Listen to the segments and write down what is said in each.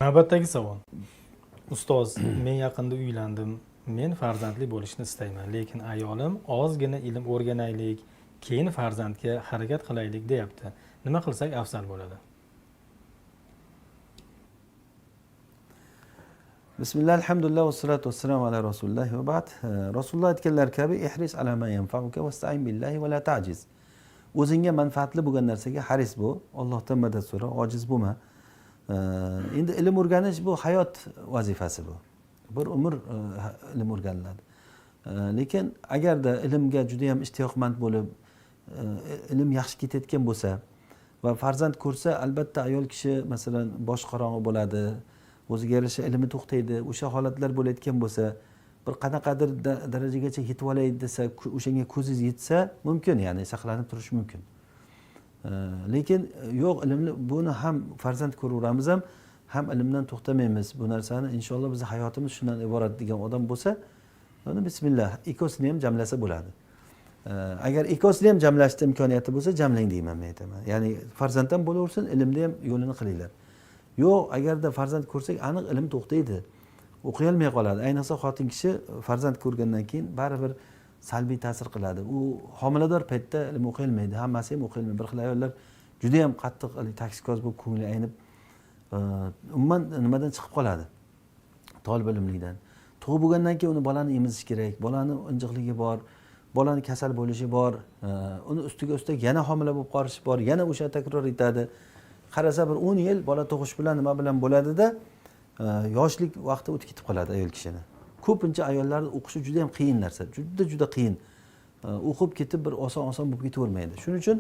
Navbatdagi savol. Ustoz, men yaqinda uylandim. Men farzandli bo'lishni istayman, lekin ayolim ozgina ilm o'rganaylik, keyin farzandga harakat qilaylik deyapti. Nima qilsak afzal bo'ladi? Bismillah, alhamdulillah, vassalatu vassalamu ala rasulillah va ba'd. Rasululloh aytganlar kabi, ihris ala ma yanfa'uka vasta'in billahi va la ta'jiz. O'zingga manfaatli bo'lgan narsaga haris bo'l, Allohdan madad so'ra, ojiz bo'lma. Endi ilm o'rganish bu hayot vazifasi bu. Bir umr ilm o'rganiladi. Lekin agarda ilmga juda ham ishtiyoqmand bo'lib, ilm yaxshi ketayotgan bo'lsa va farzand ko'rsa, albatta ayol kishi masalan bosh qorong'i bo'ladi, o'ziga yarasha ilmi to'xtaydi. O'sha holatlar bo'layotgan bo'lsa, bir qanaqadir darajagacha yetib olay desa, o'shanga ko'zingiz yetsa mumkin, ya'ni saqlanib turish mumkin. Lekin yo'q, ilmni buni ham farzand ko'raveramiz ham ilmdan to'xtamaymiz. Bu narsani inshaalloh bizning hayotimiz shundan iborat degan odam bo'lsa, uni bismillah ikkovsini ham jamlasa bo'ladi. Agar ikkovsini ham jamlashni imkoniyati bo'lsa, jamlang deyman men aytaman. Ya'ni farzand ham bo'laversin, ilmni ham yo'lini qilinglar. Yo'q, agarda farzand ko'rsak, aniq ilm to'xtaydi. O'qiy olmay qoladi. Ayniqsa xotin kishi farzand ko'rgandan keyin baribir salbiy ta'sir qiladi. U homilador paytda ilm o'qiy olmaydi, hammasi ham o'qiy olmaydi. Bir xil ayollar juda ham qattiq taksikoz bo'lib, ko'ngli aynib, umuman nimadan chiqib qoladi? Tolib ilmlikdan. Tug'ib bo'lgandan keyin uni bolani emizish kerak, bolani injiqligi bor, bolani kasal bo'lishi bor, uni ustiga ustak yana homila bo'lib qolishi bor, yana o'sha takror etadi. Qarasa bir 10 yil bola tug'ish bilan nima bilan bo'ladida, yoshlik vaqti o'tib ketib qoladi ayol kishini. Ko'pincha ayollarning o'qishi juda ham qiyin narsa, juda juda qiyin. O'qib ketib bir oson-oson bo'lib ketavermaydi. Shuning uchun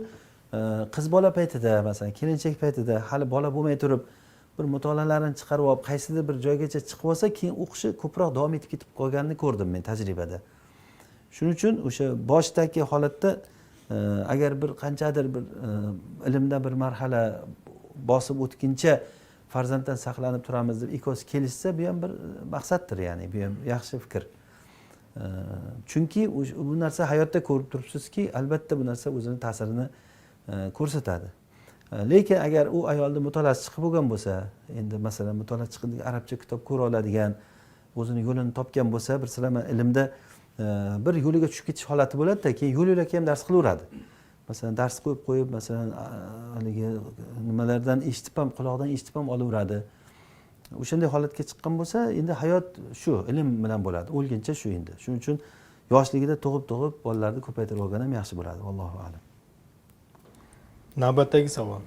qiz bola paytida, masalan, kelinchak paytida hali bola bo'lmay turib bir mutolaalarini chiqarib olib, qaysidir bir joygacha chiqib olsa, keyin o'qishi ko'proq davom etib ketib qolganini ko'rdim men tajribada. Shuning uchun o'sha boshdagi holatda agar bir qanchadir bir ilmda bir marhala bosib o'tguncha farzanddan saqlanib turamiz deb ikkovsi kelishsa, bu ham bir maqsaddir, ya'ni bu ham yaxshi fikr. Chunki bu narsa hayotda ko'rib turibsizki, albatta bu narsa o'zini ta'sirini ko'rsatadi. Lekin agar u ayolni mutolaasi chiqib bo'lgan bo'lsa, endi masalan mutolaa chiqib arabcha kitob ko'ra oladigan, o'zini yo'lini topgan bo'lsa, bir sizlar ilmda bir yo'liga tushib ketish holati bo'ladi-da, keyin yo'l yo'lakay ham dars qilaveradi. Masalan, dars qo'yib qo'yib, masalan, haligi nimalardan eshitib ham, quloqdan eshitib ham olaveradi. O'shanday holatga chiqqan bo'lsa, endi hayot shu ilm bilan bo'ladi. O'lguncha shu endi. Shuning uchun yoshligida tug'ib bolalarni ko'paytirib olgan ham yaxshi bo'ladi. Allohu a'lam. Navbatdagi savol.